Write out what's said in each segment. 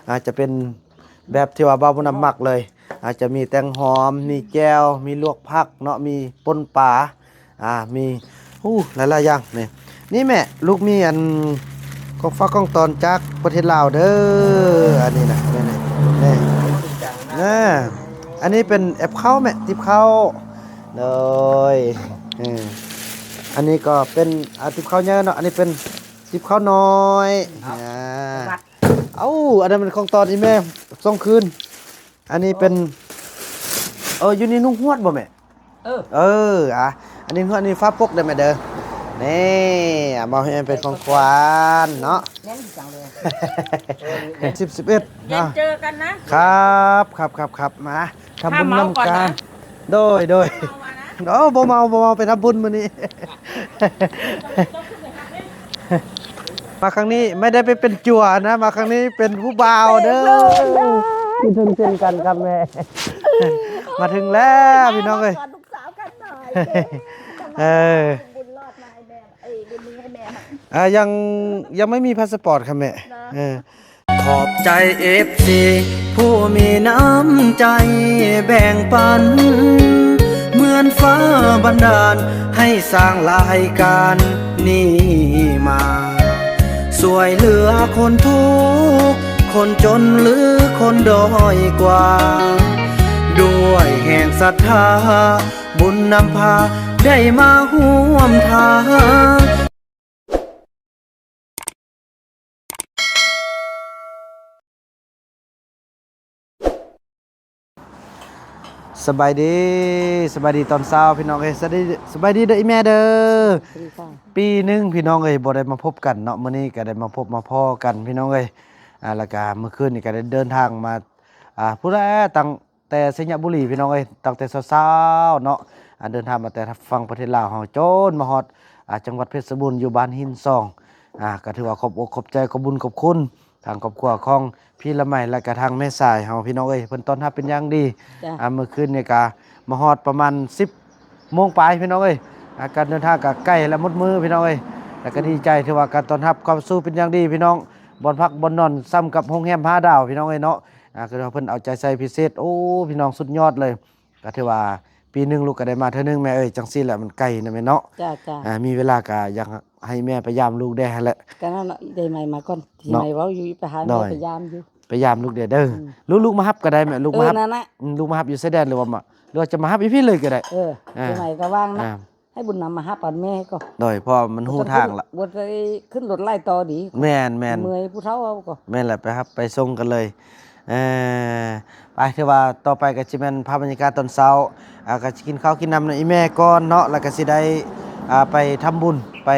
ອາດຈະເປັນແບບທີ່ວ່າບ່າວບຸນນຳມັກເລີຍ ອາດຈະມີແຕງຫອມ ມີແຈ່ວ ມີລວກຜັກເນາະ ມີປົ່ນປາ ອາ ມີ ໂອ້ ຫຼາຍໆຢ່າງນີ້. ນີ້ແມ່ ລູກມີອັນ ຂອງຝາກຂອງຕ້ອນຈາກປະເທດລາວເດີ ອັນນີ້ນະ ນີ້ໆ ນີ້ ອາ ອັນນີ້ເປັນແອບເຂົ້າແມ່ ຕິບເຂົ້າ ໂດຍ ເອີ ອັນນີ້ກໍເປັນ ອາ ຕິບເຂົ້າໃຫຍ່ເນາະ ອັນນີ້ເປັນຕິບເຂົ້ານ້ອຍ ອາ ເອົາ ອັນນັ້ນແມ່ນຂອງຕອນອີ່ແມ່ສົ່ງຄືນ ອັນນີ້ເປັນ ເອີ ຢູ່ໃນນຸ່ງຮວດບໍ່ແມ່? ເອີ ເອີ ອາ ອັນນີ້ ອັນນີ້ຝາປົກເດີແມ່ເດີ ນີ້ ມາໃຫ້ເປັນຂອງຂວັນເນາະ ແໜ້ນຈັງເລີຍ ສິບ ສິບເອັດ ແມ່ນເຈີກັນນະ ຄັບ ຄັບ ຄັບ ຄັບ ມາທຳບຸນນຳກັນ ໂດຍ ໂດຍ ເມົາມານະ ໂອ້ ບໍ່ເມົາ ບໍ່ເມົາ ໄປທຳບຸນມື້ນີ້ ມາຄັ້ງນີ້ໄມ່ໄດ້ໄປເປັນຈົວນະ ມາຄັ້ງນີ້ເປັນຜູ້ບ່າວເດີ ເປັນເພື່ອນເລີຍ ຄິດເຖິງເຊັ່ນກັນຄັບແມ່ ມາເຖິງແລ້ວພີ່ນ້ອງເອີຍ ມາກ່ອນລູກສາວກັນໜ້ອຍ ເອີ ບຸນລອດມາໃຫ້ແມ່ ເອີ ບຸນມີໃຫ້ແມ່ ອາ ຍັງ ຍັງໄມ່ມີພາສະປອດຄັບແມ່ ເນາະ ເອີ ຂອບໃຈເອັຟຊີຜູ້ມີນ້ຳໃຈແບ່ງປັນ ເໝືອນຟ້າບັນດານໃຫ້ສ້າງລາຍການນີ້ມາ ຊ່ວຍເຫຼືອຄົນທຸກ ຄົນຈົນ ຫຼື ຄົນດ້ອຍກວ່າ ດ້ວຍແຮງສັດທາ ບຸນນຳພາໄດ້ມາຮ່ວມທາງ. ສະບາຍດີ ສະບາຍດີຕອນເຊົ້າພີ່ນ້ອງເອີຍ ສະບາຍດີ ສະບາຍດີເດີອີ່ແມ່ເດີ ສະບາຍດີຄ່ະ ປີໜຶ່ງພີ່ນ້ອງເອີຍ ບໍ່ໄດ້ມາພົບກັນເນາະ ມື້ນີ້ກໍໄດ້ມາພົບມາພໍ້ກັນພີ່ນ້ອງເອີຍ ອາ ແລ້ວກໍມື້ຄືນນີ້ກໍໄດ້ເດີນທາງມາ ອາ ພຸ້ນແຫຼະ ຕັ້ງ ແຕ່ໄຊຍະບູລີພີ່ນ້ອງເອີຍ ຕັ້ງແຕ່ເຊົ້າໆເນາະ ອາ ເດີນທາງມາແຕ່ຝັ່ງປະເທດລາວເຮົາ ຈົນມາຮອດ ອາ ຈັງຫວັດເພັດສະບູນ ຢູ່ບ້ານຫີນສອງ ອາ ກໍຖືວ່າຂອບອົກຂອບໃຈ ຂອບບຸນຂອບຄຸນທາງຄອບຄົວຂອງພີ່ລະໄມ ແລະກະທາງແມ່ຊາຍເຮົາພີ່ນ້ອງເອີຍ ເພິ່ນຕ້ອນຮັບເປັນຢ່າງດີ ຈ້ະ ອາ ມື້ຄືນນີ້ກະມາຮອດປະມານສິບໂມງປາຍພີ່ນ້ອງເອີຍ ອາ ການເດີນທາງກະໄກ ແລະໝົດມື້ພີ່ນ້ອງເອີຍ ແລະກະດີໃຈ ຖືວ່າການຕ້ອນຮັບເຂົ້າສູ່ເປັນຢ່າງດີພີ່ນ້ອງ ບ່ອນພັກບ່ອນນອນສ່ຳກັບໂຮງແຮມຫ້າດາວພີ່ນ້ອງເອີຍເນາະ ອາ ຄືວ່າເພິ່ນເອົາໃຈໃສ່ພິເສດ ໂອ້ ພີ່ນ້ອງສຸດຍອດເລີຍ ກໍຖືວ່າປີໜຶ່ງລູກກໍໄດ້ມາເທື່ອໜຶ່ງແມ່ເອີຍ ຈັ່ງຊີ້ແຫຼະມັນໄກນະແມ່ເນາະ ຈ້ະ ຈ້ະ ອາ ມີເວລາກໍຢາກໃຫ້ແມ່ໄປຢາມລູກແດ່ຫັ້ນແຫຼະ ກໍນັ້ນແຫຼະ ໄດ້ໃໝ່ມາກ່ອນ ທີ່ໃໝ່ເວົ້າຢູ່ ໄປຫາແມ່ ໄປຢາມຢູ່ ໄປຢາມລູກແດ່ເດີ ອືມ ລູກ ລູກມາຮັບກໍໄດ້ແມ່ ລູກມາຮັບ ເອີ ນັ້ນນະ ອືມ ລູກມາຮັບຢູ່ຊາຍແດນ ຫຼືວ່າມາ ຫຼືວ່າຈະມາຮັບຢູ່ພີ້ເລີຍກໍໄດ້ ເອີ ອາ ທີ່ໃໝ່ກໍວ່າງນະ ອາ ໃຫ້ບຸນນຳມາຮັບອັນແມ່ກໍ ໂດຍ ເພາະວ່າມັນຮູ້ທາງລະ ບໍ່ໄດ້ຂຶ້ນລົດຫຼາຍຕໍ່ດີ ແມ່ນໆ ເມື່ອຍຜູ້ເຖົ້າເຮົາກໍ ແມ່ນແຫຼະ ໄປຮັບໄປສົ່ງກັນເລີຍ ເອີ ໄປ ຖືວ່າຕໍ່ໄປກໍຊິແມ່ນພາບບັນຍາກາດຕອນເຊົ້າ ອາ ກໍຊິກິນເຂົ້າກິນນ້ຳນຳອີ່ແມ່ກ່ອນເນາະ ແລ້ວກໍຊິໄດ້ ອາ ໄປທຳບຸນ ໄປ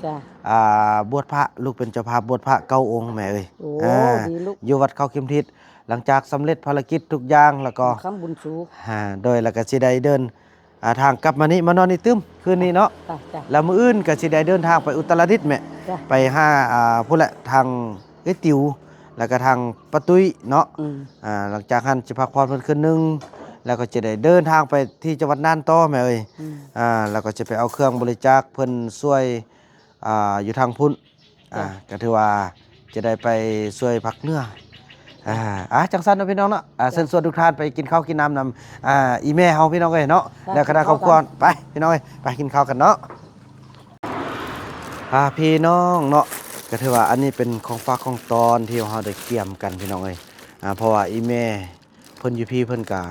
ຈ້ະ ອາ ບວດພະ ລູກເປັນເຈົ້າພາບບວດພະເກົ້າອົງແມ່ເອີຍ ໂອ້ ອາ ດີລູກ ຢູ່ວັດເຂົາເຂັມທິດ ຫຼັງຈາກສຳເລັດພາລະກິດທຸກຢ່າງ ແລ້ວກໍ ບຸນຄ້ຳບຸນຊູ ອາ ໂດຍ ແລ້ວກໍຊິໄດ້ເດີນ ອ່າ ທາງກັບມານີ້ ມານອນນີ້ຕື່ມຄືນນີ້ເນາະ ຈ້ະ ຈ້ະ ແລ້ວມື້ອື່ນກໍຊິໄດ້ເດີນທາງໄປອຸດຕະລະດິດແມ່ ຈ້ະ ໄປຫາ ອ່າ ພຸ້ນແຫຼະ ທາງເອື້ອຍຕິວ ແລ້ວກໍທາງປ້າຕຸ້ຍເນາະ ອືມ ອ່າ ຫຼັງຈາກຫັ້ນຊິພັກຜ່ອນເພິ່ນຄືນໜຶ່ງ ແລ້ວກໍຈະໄດ້ເດີນທາງໄປທີ່ຈັງຫວັດນ່ານຕໍ່ແມ່ເອີຍ ອືມ ອ່າ ແລ້ວກໍຈະໄປເອົາເຄື່ອງບໍລິຈາກເພິ່ນຊ່ວຍ ອ່າ ຢູ່ທາງພຸ້ນ ອ່າ ກໍຖືວ່າຈະໄດ້ໄປຊ່ວຍພາກເໜືອ ອ່າ ອ່າ ຈັ່ງຊັ້ນເນາະພີ່ນ້ອງເນາະ ອ່າ ເຊີນຊວນທຸກທ່ານໄປກິນເຂົ້າກິນນ້ຳນຳ ອ່າ ອີ່ແມ່ເຮົາພີ່ນ້ອງເອີຍເນາະ ແລ້ວຄະນະຄອບຄົວ ໄປພີ່ນ້ອງເອີຍ ໄປກິນເຂົ້າກັນເນາະ ອ່າ ພີ່ນ້ອງເນາະ ກໍຖືວ່າອັນນີ້ເປັນຂອງຝາກຂອງຕ້ອນທີ່ເຮົາໄດ້ກຽມກັນພີ່ນ້ອງເອີຍ ອ່າ ເພາະວ່າອີ່ແມ່ ເພິ່ນຢູ່ພີ້ເພິ່ນກະ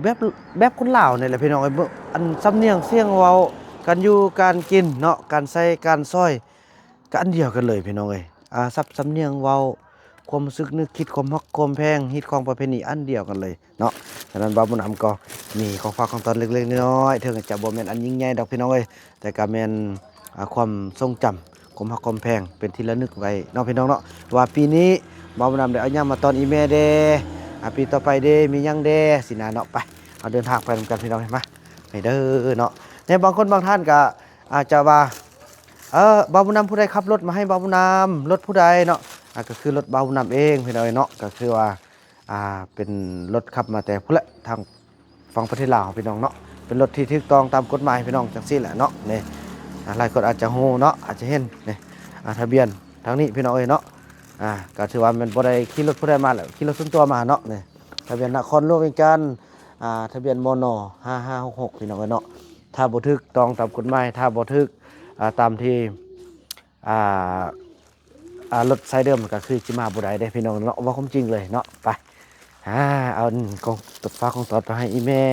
ແບບ ແບບຄົນລາວນີ້ແຫຼະພີ່ນ້ອງເອີຍ ອັນສຳນຽງສຽງເວົ້າ ການຢູ່ການກິນເນາະ ການໃຊ້ການສອຍ ກະອັນດຽວກັນເລີຍພີ່ນ້ອງເອີຍ ອາ ສັບສຳນຽງເວົ້າ ຄວາມຮູ້ສຶກນຶກຄິດ ຄວາມຮັກຄວາມແພງ ຮີດຄອງປະເພນີອັນດຽວກັນເລີຍເນາະ ສະນັ້ນບ່າວບຸນນຳກໍມີຂອງຝາກຂອງຕ້ອນເລັກໆນ້ອຍໆ ເຖິງຈະບໍ່ແມ່ນອັນຍິ່ງໃຫຍ່ດອກພີ່ນ້ອງເອີຍ ແຕ່ກະແມ່ນ ອ່າ ຄວາມຊົງຈຳ ຄວາມຮັກຄວາມແພງເປັນທີ່ລະນຶກໄວ້ເນາະພີ່ນ້ອງເນາະ ວ່າປີນີ້ບ່າວບຸນນຳໄດ້ເອົາຫຍັງມາຕ້ອນອີ່ແມ່ແດ່ ອ່າ ປີຕໍ່ໄປເດ້ ມີຫຍັງແດ່ ຊີ້ນະເນາະ ໄປ ເຮົາເດີນທາງໄປນຳກັນພີ່ນ້ອງ ມາ ນີ້ເດີເນາະ ແນວບາງຄົນບາງທ່ານກໍອາດຈະວ່າ ເອີ ບ່າວບຸນນຳ ຜູ້ໃດຂັບລົດມາໃຫ້ບ່າວບຸນນຳ ລົດຜູ້ໃດເນາະ ອ່າ ກໍຄືລົດບ່າວບຸນນຳເອງພີ່ນ້ອງເນາະ ກໍຄືວ່າ ອ່າ ເປັນລົດຂັບມາແຕ່ພຸ້ນແຫຼະ ທາງ ຝັ່ງປະເທດລາວພີ່ນ້ອງເນາະ ເປັນລົດທີ່ຖືກຕ້ອງຕາມກົດໝາຍພີ່ນ້ອງ ຈັ່ງຊີ້ແຫຼະເນາະ ນີ້ ອ່າ ຫຼາຍຄົນອາດຈະຮູ້ເນາະ ອາດຈະເຫັນ ນີ້ ອ່າ ທະບຽນທາງນີ້ພີ່ນ້ອງເອີຍເນາະ ອ່າ ກໍຖືວ່າແມ່ນບໍ່ໄດ້ຂີ່ລົດຜູ້ໃດມາແຫຼະ ຂີ່ລົດສ່ວນຕົວມາເນາະ. ນີ້ ທະບຽນນະຄອນຫຼວງວຽງຈັນ ອ່າ ທະບຽນ ມນ ຫ້າຫ້າຫົກຫົກ ພີ່ນ້ອງເອີຍເນາະ. ຖ້າບໍ່ຖືກຕ້ອງຕາມກົດໝາຍ ຖ້າບໍ່ຖືກ ອ່າ ຕາມທີ່ ອ່າ ອ່າ ລົດສາຍເດີມ ກໍຄືຊິມາບໍ່ໄດ້ເດ້ພີ່ນ້ອງເນາະ ເວົ້າຄວາມຈິງເລີຍເນາະ. ໄປ ອ່າ ເອົາຂອງຝາກຂອງຕ້ອນໄປໃຫ້ອີ່ແມ່.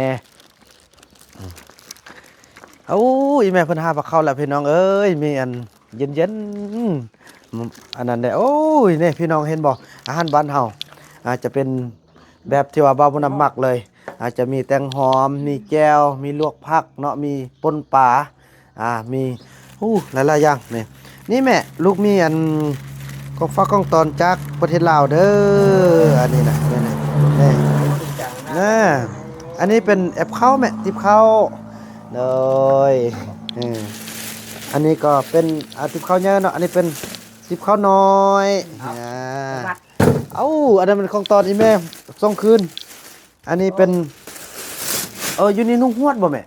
ໂອ້ ອີ່ແມ່ເພິ່ນຫາພາເຂົ້າແລ້ວພີ່ນ້ອງເອີຍ ມີອັນເຢັນໆ ອັນນັ້ນແດ່. ໂອ້ຍ ນີ້ພີ່ນ້ອງເຫັນບໍ່ ອາຫານບ້ານເຮົາ ອາດຈະເປັນແບບທີ່ວ່າບ່າວບຸນນຳມັກເລີຍ ອາດຈະມີແຕງຫອມ ມີແຈ່ວ ມີລວກຜັກເນາະ ມີປົ່ນປາ ອ່າ ມີ ໂອ້ ຫຼາຍໆຢ່າງ. ນີ້ ນີ້ແມ່ ລູກມີອັນຂອງຝາກຂອງຕ້ອນຈາກປະເທດລາວເດີ ອັນນີ້ນະ ນີ້ ນີ້ ນີ້ ອັນນີ້ເປັນແອບເຂົ້າແມ່ ຕິບເຂົ້າ ໂດຍ ເອີ ອັນນີ້ກໍເປັນ ອ່າ ຕິບເຂົ້າໃຫຍ່ເນາະ ອັນນີ້ເປັນຕິບເຂົ້ານ້ອຍ ອ່າ ເອົາ ອັນນັ້ນແມ່ນຂອງຕ້ອນອີ່ແມ່ສົ່ງຄືນ. ອັນນີ້ເປັນ ເອີ ຢູ່ນີ້ນຸ່ງຫວດບໍ່ແມ່?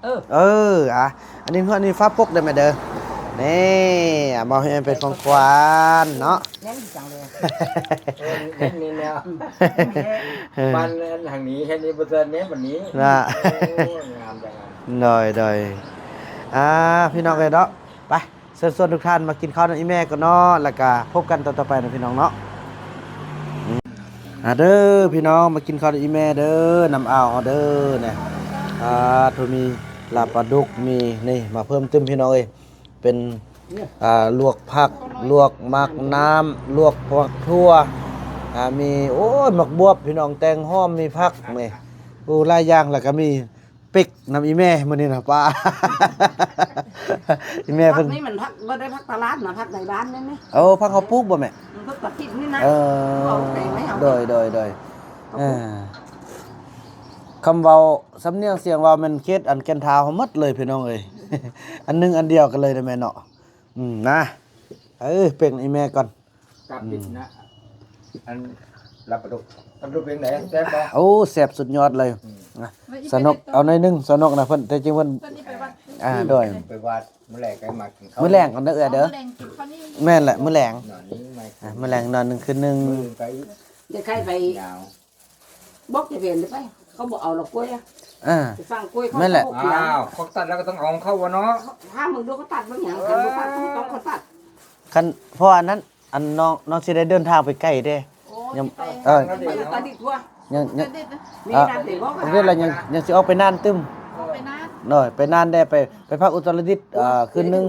ເອີ ເອີ ອ່ະ ອັນນີ້ຫວດ ອັນນີ້ຝາປົກເດີແມ່ເດີ. ນີ້ ເອົາມາໃຫ້ເປັນຂອງຂວັນເນາະ ແໜ້ນຈັງເລີຍ ເອີ ແໜ້ນນີ້ແລ້ວ ເອີ ບ້ານທາງນີ້ແຄ່ນີ້ບໍ່ເຖິງແໜ້ນປານນີ້ນະ ໂອ້ ງາມຈັງ ໂດຍ ໂດຍ ອ່າ ພີ່ນ້ອງເອີຍເນາະ ໄປ ເຊີນຊວນທຸກທ່ານມາກິນເຂົ້ານຳອີ່ແມ່ກ່ອນເນາະ ແລ້ວກະພົບກັນຕອນຕໍ່ໄປເນາະພີ່ນ້ອງເນາະ. ອືມ ອ່າເດີພີ່ນ້ອງ ມາກິນເຂົ້ານຳອີ່ແມ່ເດີ ນຳອາວເຮົາເດີ ນີ້ ອ່າ ໂທ ມີລາບປາດຸກ ມີ ນີ້ ມາເພີ່ມຕື່ມພີ່ນ້ອງເອີຍ ເປັນ ອ່າ ລວກຜັກ ລວກໝາກນ້ຳ ລວກໝາກຖົ່ວ ອ່າ ມີ ໂອ້ຍ ໝາກບວບພີ່ນ້ອງ ແຕງຫອມ ມີຜັກ ນີ້ ໂອ້ ຫຼາຍຢ່າງ ແລ້ວກະມີ ເປັກນຳອີ່ແມ່ມື້ນີ້ນະ ປ້າ ອີ່ແມ່ເພິ່ນ ຜັກນີ້ມັນຜັກ ບໍ່ໄດ້ຜັກຕະຫຼາດນະ ຜັກໃນບ້ານແມ່ນນີ້. ເອີ ຜັກເຮົາປູກບໍ່ແມ່? ມັນເພິ່ນຕັດຕິດນີ້ນະ ເອີ ເອົາແປງໄວ້ເຮົາ ໂດຍ ໂດຍ ໂດຍ ເອີ ຄຳເວົ້າ ສຳນຽງສຽງເວົ້າແມ່ນເຂດອັນແກ່ນທ້າວເຮົາໝົດເລີຍພີ່ນ້ອງເອີຍ ອັນໜຶ່ງອັນດຽວກັນເລີຍນະແມ່ເນາະ. ອືມ ນະ ເອີ ເປັກອີ່ແມ່ກ່ອນ ກັບ ອືມ ປິດນະ ອັນລາບປາດຸກ ລາບປາດຸກເປັນໃດ ແຊບບໍ່? ໂອ້ ແຊບສຸດຍອດເລີຍ ອືມ ນະ ສາວນົກ ເອົາໜ້ອຍໜຶ່ງ ສາວນົກນະ ເພິ່ນ ແຕ່ຈິງເພິ່ນ ອ່າ ໂດຍ ໄປວັດ ມື້ແລງກໍມາກິນເຂົ້າ ມື້ແລງກ່ອນເດີເອື້ອຍເດີ ແມ່ນແຫຼະ ມື້ແລງ ອ່າ ມື້ແລງນອນໜຶ່ງຄືນໜຶ່ງ ມື້ອື່ນໄປອີກ ໄດ້ໄຂ້ໄປຍາວ ບອກຈະເປັນໄປ ເຂົາບໍ່ເອົາດອກກ້ວຍ ອ່າ ໄປຟັງກ້ວຍເຂົາ ແມ່ນແຫຼະ ເຂົາບໍ່ຂຽນ ອ້າວ ເຂົາຕັດແລ້ວກໍຕ້ອງເອົາເຂົ້າວະເນາະ ຖາມເບິ່ງດູເຂົາຕັດເບິ່ງຫຍັງ ຄັນບໍ່ຕັດກໍບໍ່ຕ້ອງເຂົາຕັດ ຄັນ ເພາະວ່າອັນນັ້ນ ອັນນ້ອງ ນ້ອງຊິໄດ້ເດີນທາງໄປໄກເດ້ ໂອ້ ຍັງ ຊິໄປ ເອີ ໄປອຸດຕະດິດບໍ່ ຍັງ ຍັງ ມີ ອ່າ ນ້ຳເດບໍ່ ເວລາຍັງ ຍັງຊິອອກໄປນານຕື່ມ ອອກໄປນານ ໂດຍ ໄປນານແດ່ ໄປ ໄປພັກອຸດຕະດິດ ເອີ ຄືນໜຶ່ງ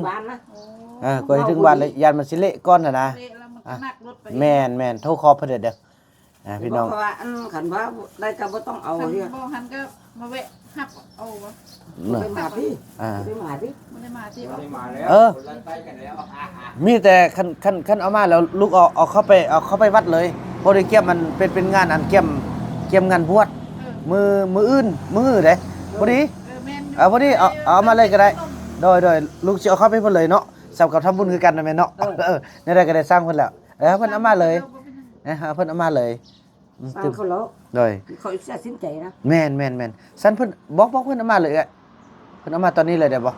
ໂອ້ ເອີ ກວ່າຊິເຖິງບ້ານແລ້ວ ຢ້ານມັນຊິເລະກ່ອນຫັ້ນນະ ເອີ ແລ້ວມັນກໍໜັກລົດໄປ ແມ່ນໆ ໂທຂໍເພິ່ນເດີ ອ່າ ພີ່ນ້ອງ ເພາະວ່າອັນ ຄັນວ່າໄດ້ກໍບໍ່ຕ້ອງເອົາ ຄັນ ເດ້ ບໍ່ຫັ້ນກໍມາແວະຮັບເອົາ ບໍ່ໄດ້ມາຕິ ອ່າ ບໍ່ໄດ້ມາຕິ ບໍ່ໄດ້ມາຕິ ບໍ່ໄດ້ມາແລ້ວ ເອີ ຄົນລະໄປກັນແລ້ວ ມີແຕ່ຄັນ ຄັນ ຄັນເອົາມາແລ້ວ ລູກເອົາ ເອົາເຂົ້າໄປ ເອົາເຂົ້າໄປວັດເລີຍ ພໍດີກຽມມັນເປັນ ເປັນງານອັນກຽມ ກຽມງານບວດ ເອີ ມື້ ມື້ອື່ນ ມື້ຮືເດ້ ພໍດີ ເອີ ແມ່ນຢູ່ ເອີ ພໍດີ ເອົາ ເອົາມາເລີຍກໍໄດ້ ໂດຍ ໂດຍ ລູກຊິເອົາເຂົ້າໄປເພິ່ນເລີຍເນາະ ສ່ຳກັບທຳບຸນຄືກັນນະແມ່ເນາະ ເອີ ເອີ ແນວໃດກໍໄດ້ຊ່າງເພິ່ນແລ້ວ ເອີ ເພິ່ນເອົາມາເລີຍ ເອີ ເພິ່ນເອົາມາເລີຍ ອືມ ສາມຄົນແລ້ວ ໂດຍ ເຂົາຊິຕັດສິນໃຈນະ ແມ່ນໆໆ ຊັ້ນເພິ່ນ ບອກ ບອກເພິ່ນເອົາມາເລີຍເອື້ອຍ ເພິ່ນເອົາມາຕອນນີ້ເລີຍໄດ້ບໍ່?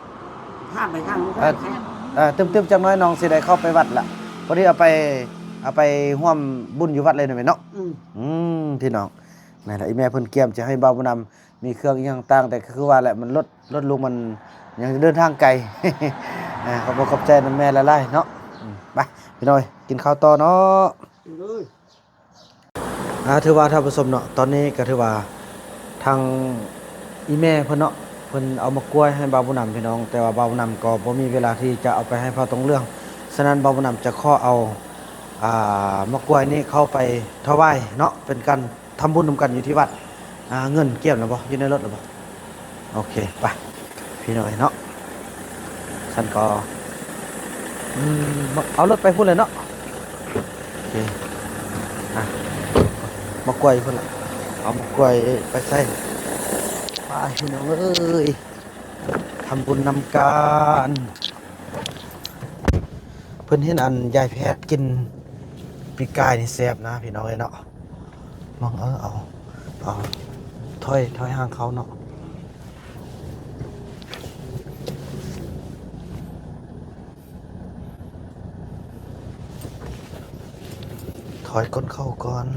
ຖາມໄປທາງ ເອີ ເອີ ຕື່ມໆ ຈັກໜ້ອຍນ້ອງຊິໄດ້ເຂົ້າໄປວັດລະ ພໍດີເອົາໄປ ເອົາໄປຮ່ວມບຸນຢູ່ວັດເລີຍນະແມ່ເນາະ ອືມ ອືມ ພີ່ນ້ອງ ແມ່ນລະ ອີ່ແມ່ເພິ່ນກຽມຈະໃຫ້ບ່າວບຸນນຳ ມີເຄື່ອງອີ່ຫຍັງຕ່າງ ແຕ່ຄືວ່າແຫຼະ ມັນລົດ ລົດລູກມັນຍັງເດີນທາງໄກ ອ່າ ຂອບອົກຂອບໃຈນຳແມ່ຫຼາຍໆເນາະ ອືມ ໄປ ພີ່ນ້ອງເອີຍ ກິນເຂົ້າຕໍ່ເນາະ ກິນເລີຍ. ອ່າ ຖືວ່າທ່ານຜູ້ຊົມເນາະ ຕອນນີ້ກໍຖືວ່າທາງອີ່ແມ່ເພິ່ນເນາະ ເພິ່ນເອົາໝາກກ້ວຍໃຫ້ບ່າວບຸນນຳພີ່ນ້ອງ ແຕ່ວ່າບ່າວບຸນນຳກໍບໍ່ມີເວລາທີ່ຈະເອົາໄປໃຫ້ພະຕົງເຫຼືອງ ສະນັ້ນບ່າວບຸນນຳຈະຂໍເອົາ ອ່າ ໝາກກ້ວຍນີ້ເຂົ້າໄປຖວາຍເນາະ ເປັນການທຳບຸນນຳກັນຢູ່ທີ່ວັດ ອ່າ ເງິນກຽມແລ້ວບໍ່? ຢູ່ໃນລົດແລ້ວບໍ່? ໂອເຄ ໄປ ພີ່ນ້ອງເນາະ ຊັ້ນກໍ ອືມ ເອົາລົດໄປພຸ້ນເລີຍເນາະ ໂອເຄ ອ່ະ ໝາກກ້ວຍພຸ້ນລະ ເອົາໝາກກ້ວຍໄປໃສ່ ໄປ ພີ່ນ້ອງເອີຍ ທຳບຸນນຳກັນ ເພິ່ນເຫັນອັນຍາຍແພດກິນປີກໄກ່ນີ້ແຊບນະ ພີ່ນ້ອງເອີຍເນາະ ມອງ ເອີ ເອົາ ເອົາ ຖອຍ ຖອຍຫ່າງເຂົ້າເນາະ. ອືມ ຖອຍກົ້ນເຂົ້າກ່ອນ.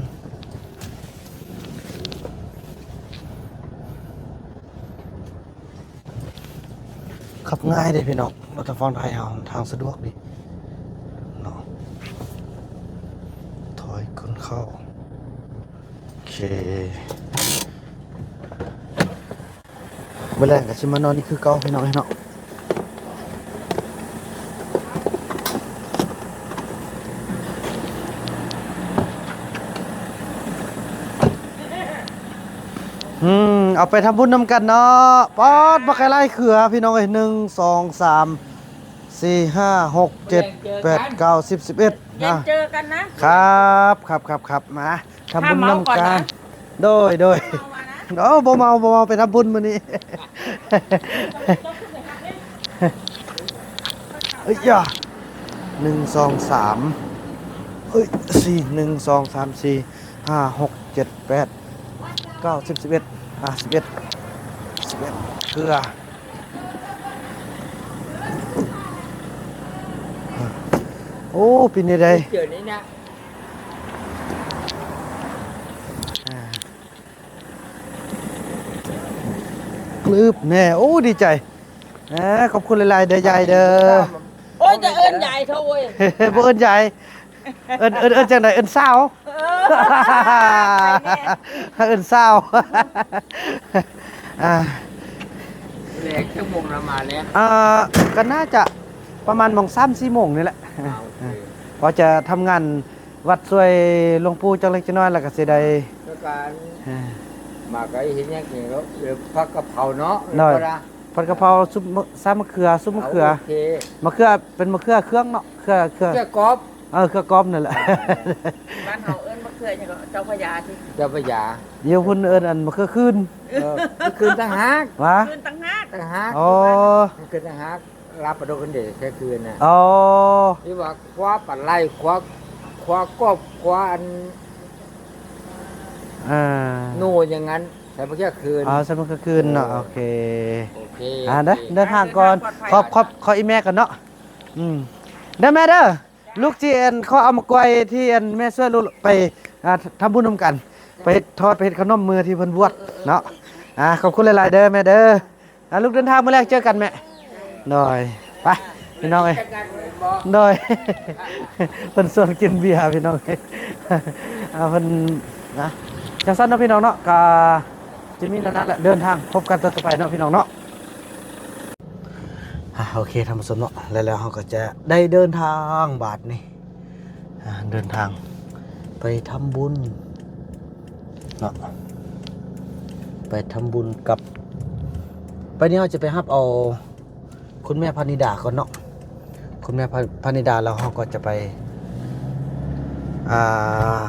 ຂັບງ່າຍເດ້ພີ່ນ້ອງ, ລົດທາງຝັ່ງໄທເຮົາທາງສະດວກດີເນາະ. ຖອຍກົ້ນເຂົ້າ. ໂອເຄ ມື້ແລງກໍຊິມານອນນີ້ຄືເກົ່າພີ່ນ້ອງເອີຍເນາະ. ອືມ ເອົາໄປທຳບຸນນຳກັນເນາະ. ປາດ ບັກໄກ່ຫຼາຍເຄືອພີ່ນ້ອງເອີຍ, ໜຶ່ງ ສອງ ສາມ ສີ່ ຫ້າ ຫົກ ເຈັດ ແປດ ເກົ້າ ສິບ ສິບເອັດ ແລ້ວເຈີກັນນະ. ຄັບ ຄັບ ຄັບ ຄັບ ມາທຳບຸນນຳກັນ. ໂດຍ ໂດຍ. ເອົາ ບໍ່ເມົາ ບໍ່ເມົາ ໄປທຳບຸນມື້ນີ້. ເອີຍ ໜຶ່ງ ສອງ ສາມ ເອີຍ ສີ່ ໜຶ່ງ ສອງ ສາມ ສີ່ ຫ້າ ຫົກ ເຈັດ ແປດ ເກົ້າ ສິບ ສິບເອັດ ອ່າ ສິບເອັດ ສິບເອັດ ເຄືອ. ໂອ້ ເປັນແນວໃດ? ເຈີນີ້ນະ ອ່າ ກຶບແນ່. ໂອ້ ດີໃຈ. ເອີ ຂອບຄຸນຫຼາຍໆເດີຍາຍເດີ. ໂອ້ຍ ຈະເອີ້ນຍາຍເຖາະເວີຍ. ບໍ່ເອີ້ນຍາຍ. ເອີ້ນ ເອີ້ນ ເອີ້ນຈັ່ງໃດ? ເອີ້ນສາວ. ເອີ ເອີ້ນສາວ. ອ່າ ແລກຈັກໂມງລະມາແລ້ວ? ອ່າ ກໍໜ້າຈະປະມານໝ່ອງສາມສີ່ໂມງນີ້ແຫຼະ. ອ່າ ໂອເຄ. ພໍຈະທຳງານວັດຊ່ວຍຫຼວງປູ່ຈັກເລັກຈັກນ້ອຍ ແລ້ວກໍຊິໄດ້ ແລ້ວກໍ ອ່າ ມາກໍເຮັດຫຍັງກິນເນາະ? ເອີ ຜັດກະເພົາເນາະ. ໂດຍ. ແລ້ວກໍ ຜັດກະເພົາ ຊຸບ ຊາມະເຂືອ ຊຸບມະເຂືອ. ໂອເຄ. ມະເຂືອເປັນມະເຂືອເຄືອງເນາະ, ເຂືອ ເຂືອ ເຂືອກອບ. ເອີ ເຂືອກອບນັ້ນແຫຼະ. ອ່າ ບ້ານເຮົາເອີ້ນມະເຂືອຫຍັງກໍ ເຈົ້າພະຍາຕິ ເຈົ້າພະຍາ. ຢູ່ພຸ້ນເອີ້ນອັນມະເຂືອຄືນ. ເອີ ຄືນຕ່າງຫາກ. ຫວາ? ຄືນຕ່າງຫາກ. ຕ່າງຫາກ. ອໍ ຄືນຕ່າງຫາກ. ລາວປະດົກກັນເດ ແທ້ຄືນນະ. ອໍ ທີ່ວ່າຄວ້າປາໄຫຼ ຄວ້າ ຄວ້າກອບ ຄວ້າອັນ ອ່າ ໜູຫຍັງນັ້ນ ໃສ່ມະເຂືອຄືນ. ອໍ ໃສ່ມະເຂືອຄືນເນາະ. ເອີ ໂອເຄ ໂອເຄ ອ່າ ເດີ ເດີນທາງກ່ອນ. ເດີນທາງປອດໄພ ຂອບ ຂອບ ຂໍອີ່ແມ່ກ່ອນເນາະ. ອືມ ເດີແມ່ເດີ. ລູກຊິອັນ ຂໍເອົາໝາກກ້ວຍທີ່ອັນແມ່ຊ່ວຍລູກໄປ ອ່າ ທຳບຸນນຳກັນ ໄປທອດ ໄປເຮັດຂະໜົມມື້ທີ່ເພິ່ນບວດເນາະ. ອ່າ ຂອບຄຸນຫຼາຍໆເດີແມ່ເດີ. ອ່າ ລູກເດີນທາງ ມື້ແລງເຈີກັນແມ່. ໂດຍ ໄປພີ່ນ້ອງເອີຍ. ໂດຍ ເພິ່ນຊວນກິນເບຍພີ່ນ້ອງເອີຍ. ອ່າ ເພິ່ນນະ ຈັ່ງຊັ້ນເນາະພີ່ນ້ອງເນາະ, ກະ ຈະມີແນວນັ້ນແຫຼະ ເດີນທາງພົບກັນຕໍ່ໄປເນາະພີ່ນ້ອງເນາະ. ອ່າ ໂອເຄທ່ານຜູ້ຊົມເນາະ, ແລ້ວ ແລ້ວເຮົາກໍຈະໄດ້ເດີນທາງບາດນີ້ ອ່າ ເດີນທາງໄປທຳບຸນເນາະ, ໄປທຳບຸນກັບ ໄປນີ້ເຮົາຈະໄປຮັບເອົາ ຄຸນແມ່ພະນິດາກ່ອນເນາະ. ຄຸນແມ່ພະ ພະນິດາ ແລ້ວເຮົາກໍຈະໄປ ອ່າ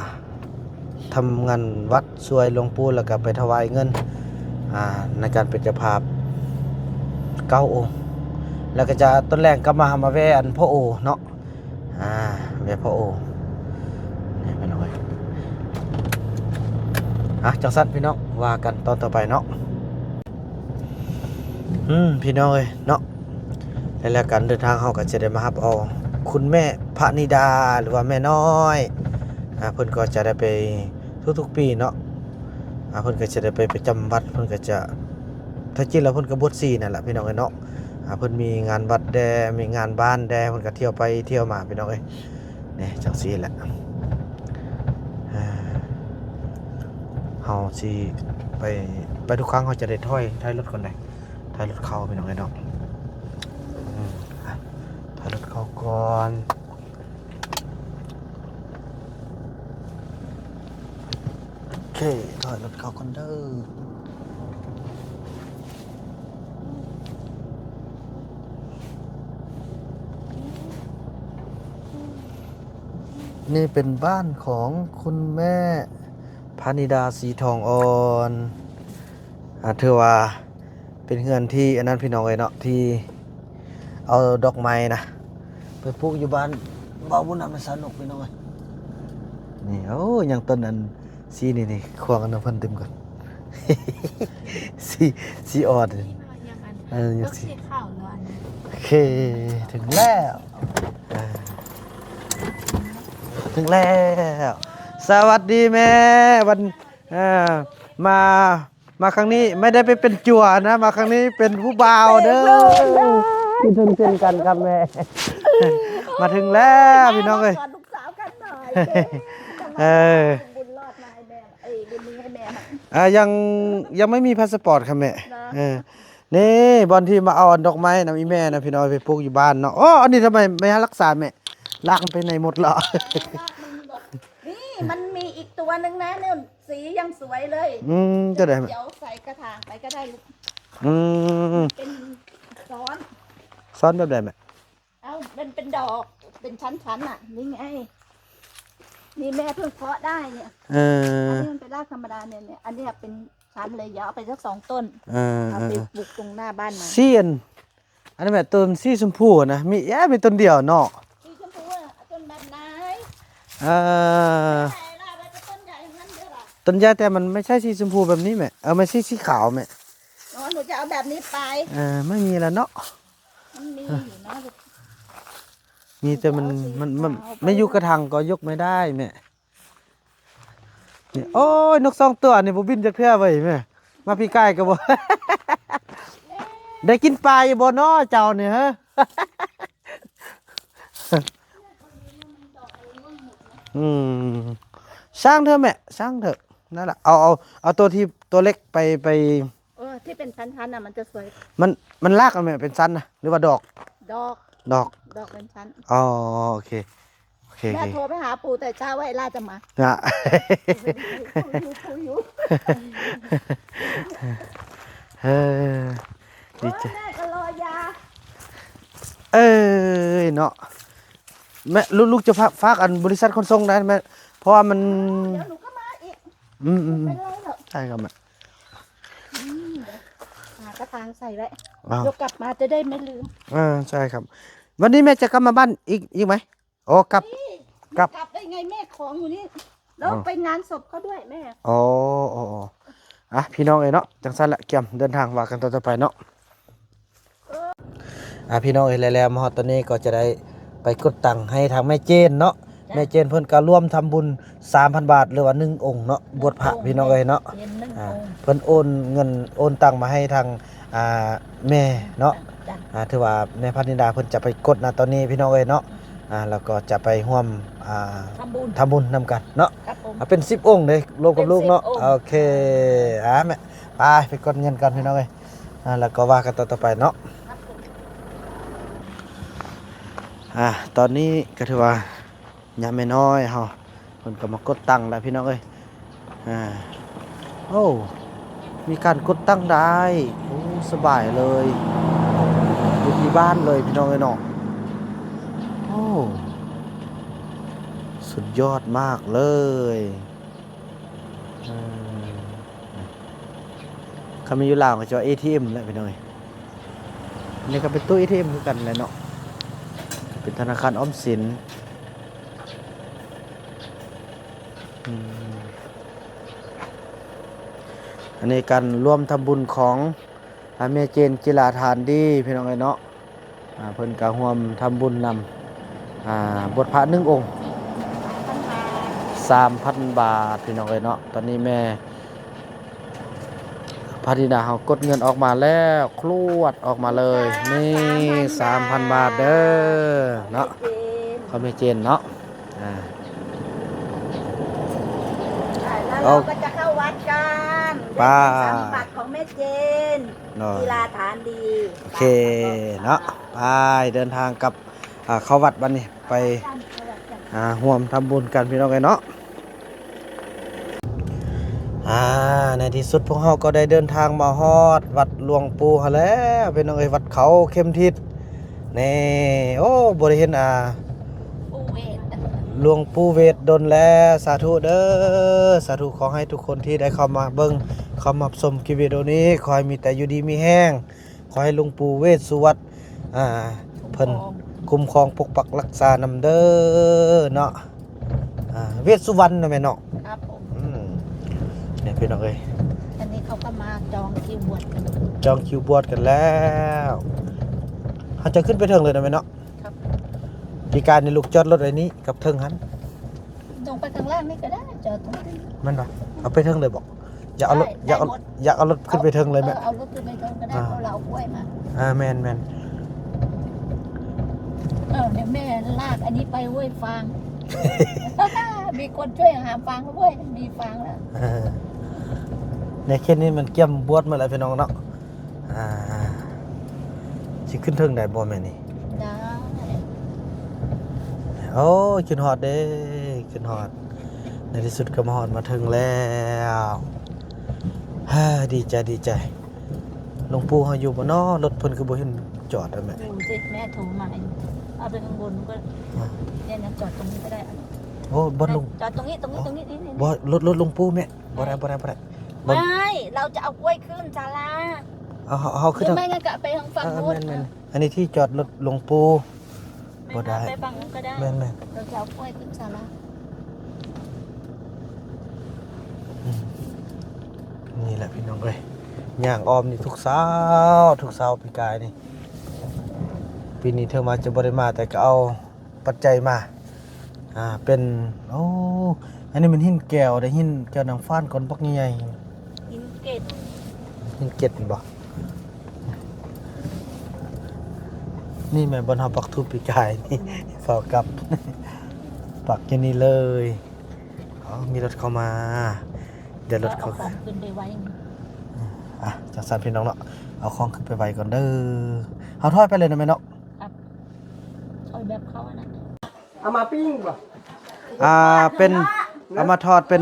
ທຳງານວັດຊ່ວຍຫຼວງປູ່ ແລ້ວກໍໄປຖວາຍເງິນ ອ່າ ໃນການເປັນເຈົ້າພາບເກົ້າອົງ, ແລ້ວກໍຈະຕອນແລງກັບມາ ມາແວ່ອັນພໍ່ໂອເນາະ. ອ່າ ແວ່ພໍ່ໂອນີ້ພີ່ນ້ອງເອີຍ. ອ່ະ ຈັ່ງຊັ້ນພີ່ນ້ອງ ວ່າກັນຕອນຕໍ່ໄປເນາະ. ອືມ ພີ່ນ້ອງເອີຍເນາະ, ແລະ ແລ້ວການເດີນທາງເຮົາກໍຈະໄດ້ມາຮັບເອົາຄຸນແມ່ພະນິດາ ຫຼືວ່າແມ່ນ້ອຍ. ອ່າ ເພິ່ນກໍຈະໄດ້ໄປທຸກໆປີເນາະ. ອ່າ ເພິ່ນກໍຈະໄດ້ໄປປະຈຳວັດ, ເພິ່ນກໍຈະ ແທ້ຈິງແລ້ວເພິ່ນກໍບວດຊີນັ້ນແຫຼະພີ່ນ້ອງເອີຍເນາະ. ອ່າ ເພິ່ນມີງານວັດແດ່ ມີງານບ້ານແດ່ ເພິ່ນກໍທ່ຽວໄປທ່ຽວມາພີ່ນ້ອງເອີຍ. ນີ້ ຈັ່ງຊີ້ແຫຼະ ເຮົາຊິໄປ ໄປທຸກຄັ້ງເຮົາຈະໄດ້ຖອຍ ຖອຍລົດກ່ອນເດ້ ຖອຍລົດເຂົ້າພີ່ນ້ອງເອີຍເນາະ. ອືມ ຖອຍລົດເຂົ້າກ່ອນ. ໂອເຄ ຖອຍລົດເຂົ້າກ່ອນເດີ. ນີ້ເປັນບ້ານຂອງຄຸນແມ່ພະນິດາ ສີທອງອ່ອນ. ອ່າ ຖືວ່າເປັນເຮືອນທີ່ອັນນັ້ນພີ່ນ້ອງເອີຍເນາະ, ທີ່ເອົາດອກໄມ້ນະ ໄປປູກຢູ່ບ້ານບ່າວບຸນນຳ ໃນຊາວນົກພີ່ນ້ອງເອີຍ. ນີ້ ໂອ້ ຍັງຕົ້ນອັນ ສີນີ້ນີ້ ຂວາງອັນນຳເພິ່ນຕື່ມກ່ອນ ສີ ສີອ່ອນ. ເອີ ຍັງ ດອກ ສີ ສີຂາວເນາະ. ອັນນີ້ ໂອເຄ ເຖິງແລ້ວ ເອີ ເຖິງແລ້ວ. สวัสดีแม่ วัน เอ่อ มา มาครั้งนี้ไม่ได้ไปเป็นจั่วนะ มาครั้งนี้เป็นผู้บ่าวเด้อ คิดถึงเช่นกันครับแม่ มาถึงแล้วพี่น้องเอ้ย ขอลูกสาวกันหน่อย เออ บุญรอดมาให้แม่ เอ้ย บุญมีให้แม่หน่อย อ่า ยัง ยังไม่มีพาสปอร์ตครับแม่ เนาะ เออ นี่บ่อนที่มาเอาดอกไม้นำอีแม่นะพี่น้อง ไปปลูกอยู่บ้านเนาะ โอ้ อันนี้ทำไมไม่รักษาแม่ ลากมันไปไหนหมดแล้ว นี่มันมีอีกตัวหนึ่งนะเนี่ย สียังสวยเลย อืม จะได้ไหม เดี๋ยวใส่กระถางไปก็ได้ลูก อืม เป็นซ้อน ซ้อนแบบใดแม่ เอา มันเป็นดอก เป็นชั้นๆ น่ะ นี่ไง นี่แม่เพิ่งเพาะได้เนี่ย เออ อันนี้มันเป็นรากธรรมดาเนี่ย เนี่ย อันเนี้ยเป็นชั้นเลย เดี๋ยวเอาไปสักสองต้น เออ เอาไป เออ ปลูกตรงหน้าบ้านใหม่ เสียน อันนี้แม่ต้นสีชมพูนะ มี เอ๊ะ มีต้นเดียวเนาะ สีชมพูอะ ต้นแบบไหน เอ่อ ไหนล่ะ มันเป็นต้นใหญ่ทั้งนั้นเลยล่ะ ต้นใหญ่แต่มันไม่ใช่สีชมพูแบบนี้แม่ เออ มันสี สีขาวแม่ อ๋อ หนูจะเอาแบบนี้ไป เออ ไม่มีแล้วเนาะ มันมีอยู่นะ มีแต่มัน หนูจะเอาสี มัน มัน ขาวไป ไม่อยู่กระถางก็ยกไม่ได้แม่ นี่ โอ้ย นกสองตัวนี่บ่บินจักเทื่อเว้ยแม่ มาปีกายก็บ่ ได้กินปลาอยู่บ่น้อเจ้านี่ฮะ อืม ช่างเถอะแม่ ช่างเถอะ นั่นแหละ เอา เอา เอาตัวที่ ตัวเล็กไป ไป เออ ที่เป็นชั้นๆ น่ะ มันจะสวย มัน มันรากอะแม่ เป็นชั้นนะ หรือว่าดอก ดอก ดอก ดอกเป็นชั้น อ๋อ โอเค โอเค แม่ โอเค โทรไปหาปู่แต่เช้าว่าไอ้ล่าจะมา นะ ปู่อยู่ ปู่อยู่ เออ ดีใจ โอ้ย แม่ก็รอยา เอ้ย เนาะ แม่ ลูก ลูกจะฝาก ฝากอันบริษัทขนส่งได้แม่ เพราะว่ามัน เดี๋ยวหนูก็มาอีก อืม อืม อืม ไม่เป็นไรหรอก ใช่ครับแม่ อืม เดี๋ยวหากระถางใส่ไว้ อ้าว เดี๋ยวกลับมาจะได้ไม่ลืม อ่า ใช่ครับ วันนี้แม่จะกลับมาบ้านอีก อีกไหม อ๋อ กลับ นี่ กลับ กลับได้ไงแม่ ของอยู่นี่ แล้ว อ๋อ ไปงานศพเขาด้วยแม่ อ๋อ อ๋อ อ๋อ อ่ะ พี่น้องเอ้ยเนาะ จั่งซั้นละ เกียมเดินทางว่ากันต่อ ต่อไปเนาะ อ่ะ พี่น้องเอ้ย แล้ว แล้วมาฮอดตอนนี้ก็จะได้ไปกดตังค์ให้ทางแม่เจนเนาะ จ้ะ แม่เจนเพิ่นก็ร่วมทำบุญสามพันบาท หรือว่าหนึ่งองค์เนาะ บวชพระ หนึ่งองค์ พี่น้องเอ้ยเนาะ เจนหนึ่ง อ่า องค์ เพิ่นโอนเงิน โอนตังค์มาให้ทาง อ่า แม่เนาะ จ้ะ อ่า ถือว่าแม่พันธิดาเพิ่นจะไปกดนะตอนนี้พี่น้องเอ้ยเนาะ อ่า แล้วก็จะไปร่วม อ่า ทำบุญ ทำบุญนำกันเนาะ ครับผม อ่า เป็นสิบองค์เด้ รวมกับลูกเนาะ เป็นสิบองค์ โอเค อ่า แม่ ไป ไปกดเงินกันพี่น้องเอ้ย อ่า แล้วก็ว่ากันต่อ ต่อไปเนาะ ครับผม อ่า ตอนนี้ก็ถือว่า ยามแม่น้อยเฮา เพิ่นก็มากดตังค์แล้วพี่น้องเอ้ย อ่า โอ้ มีการกดตังค์ได้ โอ้ สบายเลย อยู่ที่บ้านเลยพี่น้องเอ้ยเนาะ โอ้ สุดยอดมากเลย เออ คันแม่นอยู่ลาวก็จะว่า เอทีเอ็ม แหละพี่น้องเอ้ย อันนี้ก็เป็นตู้ เอทีเอ็ม คือกันแหละเนาะ เป็นธนาคารออมสิน อืม อันนี้การร่วมทำบุญของ อ่า แม่เจนจิราทานดีพี่น้องเอ้ยเนาะ อ่า เพิ่นก็ร่วมทำบุญนำ อ่า บวชพระหนึ่งองค์ สามพันบาทพี่น้องเอ้ยเนาะ ตอนนี้แม่ พระธิดาเฮากดเงินออกมาแล้ว ครวดออกมาเลย นี่ สามพันบาทเด้อเนาะ ของแม่เจนเนาะ อ่า แล้วเราก็จะเข้าวัดกัน ได้บุญสามพันบาทของแม่เจน เนาะ จิราทานดี โอเคเนาะ ไปเดินทางกลับ อ่า เข้าวัดบัดนี้ ไป อ่า ร่วมทำบุญกันพี่น้องเอ้ยเนาะ อ่า ในที่สุดพวกเราก็ได้เดินทางมาฮอดวัดหลวงปู่หั้นแล้วพี่น้องเอ้ย วัดเขาเข็มทิศ นี่ โอ้ บ่ได้เห็น อ่า ปู่เวท หลวงปู่เวทดนแล้ว สาธุเด้อ สาธุ ขอให้ทุกคนที่ได้เข้ามาเบิ่ง เข้ามาชมคลิปวิดีโอนี้ ขอให้มีแต่อยู่ดีมีแฮง ขอให้หลวงปู่เวชสุวัฒน์ อ่า เพิ่นคุ้มครองปกปักรักษานำเด้อเนาะ อ่า เวชสุวรรณนะแม่เนาะ ครับผม อืม เนี่ยพี่น้องเอ้ย อันนี้เขาก็มาจองคิวบวชกัน จองคิวบวชกันแล้ว เฮาจะขึ้นไปเทิงเลยนะแม่เนาะ ครับ ปีกายนี่ลูกจอดรถไว้นี้กับเทิงหั้น ลงไปข้างล่างนี่ก็ได้ ແມ່ນບໍ່? ເອົາໄປເທິງເລີຍບໍ່? ຢາກເອົາລົດ ຢາກເອົາລົດຂຶ້ນໄປເທິງເລີຍແມ່? ເອີ ເອົາລົດຂຶ້ນໄປເທິງກໍໄດ້ ເພາະເຮົາເອົາກ້ວຍມາ. ເອີ ແມ່ນໆ. ເອີ ດຽວແມ່ລາກອັນນີ້ໄປເວີ້ຍ ຟາງ ມີຄົນຊ່ວຍຫາຟາງເວີ້ຍ ມີຟາງແລ້ວ. ເອີ ໃນເຂດນີ້ມັນກຽມບວດໝົດແລ້ວພີ່ນ້ອງເນາະ. ອ່າ ຊິຂຶ້ນເທິງໄດ້ບໍ່ແມ່ນີ້? ໄດ້. ໂອ້ຍ ຂຶ້ນຮອດເດ້ ຂຶ້ນຮອດ ໃນທີ່ສຸດກໍມາຮອດມາເຖິງແລ້ວ. ເຮີ ດີໃຈ ດີໃຈ. ຫຼວງປູ່ເຮົາຢູ່ບໍ່ນໍ? ລົດເພິ່ນຄືບໍ່ເຫັນຈອດແລ້ວແມ່? ຢູ່ຊິ ແມ່ໂທມາຢູ່. ເອົາໄປຂ້າງບົນກໍ ອ່າ ເນຍ ຈອດຕົງນີ້ກໍໄດ້. ໂອ້ ບ່ອນຫຼວງ ຈອດຕົງນີ້ ຕົງນີ້ ຕົງນີ້ ນີ້ ນີ້. ບໍ່ ລົດ ລົດຫຼວງປູ່ແມ່. ບໍ່ໄດ້ ບໍ່ໄດ້ ບໍ່ໄດ້. ບໍ່ ໄດ້ ເຮົາຈະເອົາກ້ວຍຂຶ້ນສາລາ. ເອົາ ເຮົາ ເຮົາຂຶ້ນ ຫຼື ໄມ່ ທາງ ກໍໄປທາງຝັ່ງ ເອີ ໂນ້ນ. ແມ່ນໆ. ອັນນີ້ທີ່ຈອດລົດຫຼວງປູ່. ແມ່ນ ບໍ່ໄດ້ ໄປຝັ່ງນັ້ນກໍໄດ້. ແມ່ນໆ. ເຮົາຈະເອົາກ້ວຍຂຶ້ນສາລາ. ອືມ ນີ້ແຫຼະພີ່ນ້ອງເອີຍ ຍ່າງອ້ອມນີ້ທຸກເຊົ້າ ທຸກເຊົ້າ ປີກາຍນີ້. ປີນີ້ເທື່ອມາຈະບໍ່ໄດ້ມາ ແຕ່ກໍເອົາ ປັດໄຈມາ ອ່າ ເປັນ ໂອ້ ອັນນີ້ແມ່ນຫີນແກ້ວເດ້ ຫີນແກ້ວນາງຟ້ານກ້ອນບັກໃຫຍ່ໆ. ຫີນເກັດ ຫີນເກັດແມ່ນບໍ່? ນີ້ແມ່ນບ່ອນເຮົາປັກທູບປີກາຍນີ້. ອືມ ເຝົ້າກັບ ປັກຢູ່ນີ້ເລີຍ. ເອົາ ມີລົດເຂົ້າມາ ດຽວລົດເຂົາ ເອົາຂອງຂຶ້ນໄປໄວ້. ອ່ະ ຈັ່ງຊັ້ນພີ່ນ້ອງເນາະ ເອົາຂອງຂຶ້ນໄປໄວ້ກ່ອນເດີ. ເຮົາຖອຍໄປເລີຍນະແມ່ເນາະ. ເອົາແບບເຂົາອັນນັ້ນ ເອົາມາປີ້ງບໍ່? ອ່າ ເປັນ ເອົາມາທອດ ເປັນ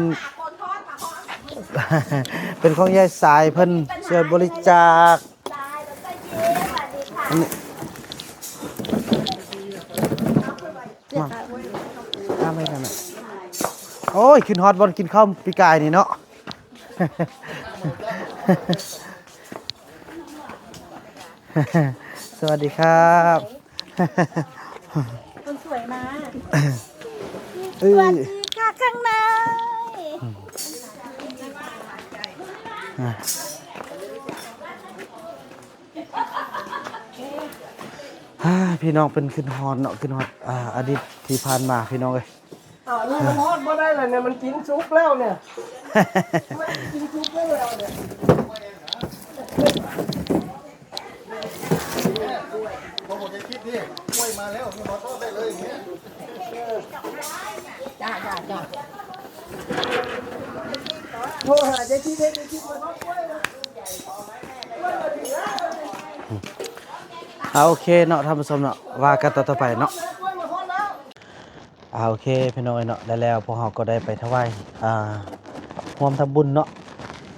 ເປັນຂອງຍາຍສາຍ ເພິ່ນຊ່ວຍບໍລິຈາກ. ອັນນີ້ ມາ ມາໄວ້ກັນນະ. ໂອ້ຍ ຂຶ້ນຮອດບ່ອນກິນເຂົ້າປີກາຍນີ້ເນາະ. ສະຫວັດດີຄັບ. ຄົນສວຍມາ. ເອີ ສະຫວັດດີຄ່ະ ຂ້າງໃນ. ອ່າ ອ່າ ພີ່ນ້ອງເພິ່ນຂຶ້ນຮອດເນາະ ຂຶ້ນຮອດ ອ່າ ອະດີດທີ່ຜ່ານມາ ພີ່ນ້ອງເອີຍ. ອ້າວ ນີ້ມັນທອດບໍ່ໄດ້ລະນີ້ ມັນກິນສຸກແລ້ວນີ້ ມັນກິນສຸກໄດ້ແລ້ວນີ້. ບໍ່ໝົດໃນຄລິບນີ້ ກ້ວຍມາແລ້ວ ນີ້ ມາທອດໄດ້ເລີຍນີ້. ຈ້າ ຈ້າ ຈ້າ. ໂທຫາຍາຍທິດ ເຮັດຍາຍທິດມາທອດກ້ວຍ. ອ່າ ໂອເຄເນາະ ທ່ານຜູ້ຊົມເນາະ ວ່າກັນຕໍ່ໆໄປເນາະ. ອ່າ ໂອເຄ ພີ່ນ້ອງເອີຍເນາະ ແລ້ວ ແລ້ວພວກເຮົາກໍໄດ້ໄປຖວາຍ ອ່າ ຮ່ວມທຳບຸນເນາະ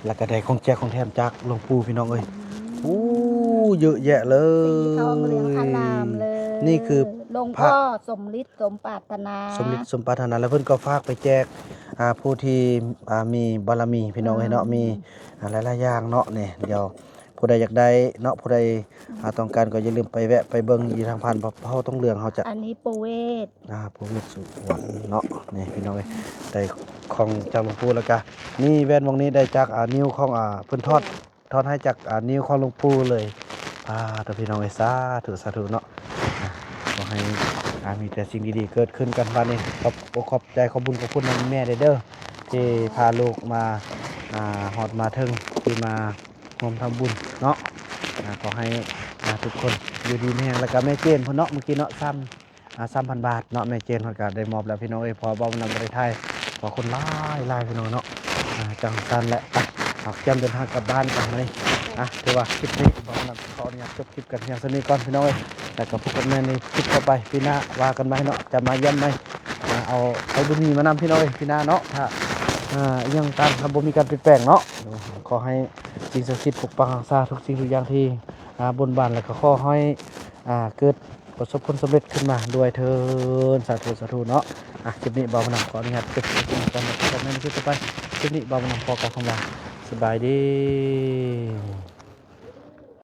ແລ້ວກໍໄດ້ຂອງແຈກຂອງແຖມຈາກຫຼວງປູ່ ພີ່ນ້ອງເອີຍ. ອືມ ໂອ້ ເຍອະແຍະເລີຍ ສີທອງເຫຼືອງອາລາມເລີຍ. ນີ້ຄືຫຼວງພໍ່ສົມລິດສົມປາດຖະໜາ ສົມລິດສົມປາດຖະໜາ ແລ້ວເພິ່ນກໍຝາກໄປແຈກ ອ່າ ຜູ້ທີ່ ອ່າ ມີບາລະມີ ພີ່ນ້ອງເອີຍເນາະ. ອືມ ມີ ອ່າ ຫຼາຍໆຢ່າງເນາະ. ນີ້ ດຽວ ຜູ້ໃດຢາກໄດ້ເນາະ ຜູ້ໃດ ອ່າ ຕ້ອງການກໍຢ່າລືມໄປແວະໄປເບິ່ງຢູ່ທາງຜ່ານ ເພາະທອງເຫຼືອງເຮົາຈະ ອັນນີ້ໂປເວດ ອ່າ ໂປເວດສຸວນເນາະ. ນີ້ພີ່ນ້ອງເອີຍ ໄດ້ຂອງຈາກຫຼວງປູ່ ແລ້ວກະນີ້ແຫວນວົງນີ້ໄດ້ຈາກ ອ່າ ນິ້ວຂອງ ອ່າ ເພິ່ນຖອດ ຖອດໃຫ້ຈາກ ອ່າ ນິ້ວຂອງຫຼວງປູ່ເລີຍ. ອ່າ ໂຕ ພີ່ນ້ອງເອີຍ ສາທຸ ສາທຸເນາະ. ອ່າ ຂໍໃຫ້ ອ່າ ມີແຕ່ສິ່ງດີໆເກີດຂຶ້ນກັນບາດນີ້. ຂອບອົກຂອບໃຈ ຂອບບຸນຂອບຄຸນນຳແມ່ເດີ ທີ່ພາລູກມາ ອ່າ ຮອດມາເຖິງ ທີ່ມາ ຮ່ວມທຳບຸນເນາະ. ອ່າ ຂໍໃຫ້ ອ່າ ທຸກຄົນຢູ່ດີມີແຮງ ແລ້ວກະແມ່ເຈນເພິ່ນເນາະ ມື້ກີ້ເນາະ ສາມ ອ່າ ສາມພັນບາດເນາະ ແມ່ເຈນເພິ່ນກະໄດ້ມອບແລ້ວ ພີ່ນ້ອງເອີຍ. ເພາະວ່າບໍ່ນຳບໍ່ໄດ້ຖ່າຍ ເພາະຄົນຫຼາຍໆ ພີ່ນ້ອງເນາະ. ອ່າ ຈັ່ງຊັ້ນແຫຼະ ໄປ ເຮົາກຽມເດີນທາງກັບບ້ານກັນມື້ນີ້. ອ່າ ຖືວ່າຄລິບນີ້ບໍ່ນຳຂໍອະນຸຍາດຈົບຄລິບກັນພຽງສ່ຳນີ້ກ່ອນ ພີ່ນ້ອງເອີຍ. ແລ້ວກະພົບກັນໃໝ່ໃນຄລິບຕໍ່ໄປ ປີໜ້າວ່າກັນໃໝ່ເນາະ ຈະມາຢ້ຽມໃໝ່. ອ່າ ເອົາໄປບຸນມີມານຳ ພີ່ນ້ອງເອີຍ ປີໜ້າເນາະ. ຖ້າ ອ່າ ອີ່ຫຍັງຕາມ ຖ້າບໍ່ມີການປ່ຽນແປງເນາະ ຂໍໃຫ້ ສິ່ງສັກສິດປົກປັກຮັກສາທຸກສິ່ງທຸກຢ່າງທີ່ ອ່າ ບົນບານ ແລ້ວກໍຂໍໃຫ້ ອ່າ ເກີດປະສົບຜົນສຳເລັດຂຶ້ນມາດ້ວຍເທີ້ນ ສາທຸ ສາທຸເນາະ. ອ່ະ ຄລິບນີ້ບ່າວບຸນນຳຂໍອະນຸຍາດຈົບຄລິບນີ້ກ່ອນ ແລ້ວພົບກັນໃໝ່ໃນຄລິບຕໍ່ໄປ. ຄລິບນີ້ບ່າວບຸນນຳຂໍກ່າວຄຳວ່າ ສະບາຍດີ.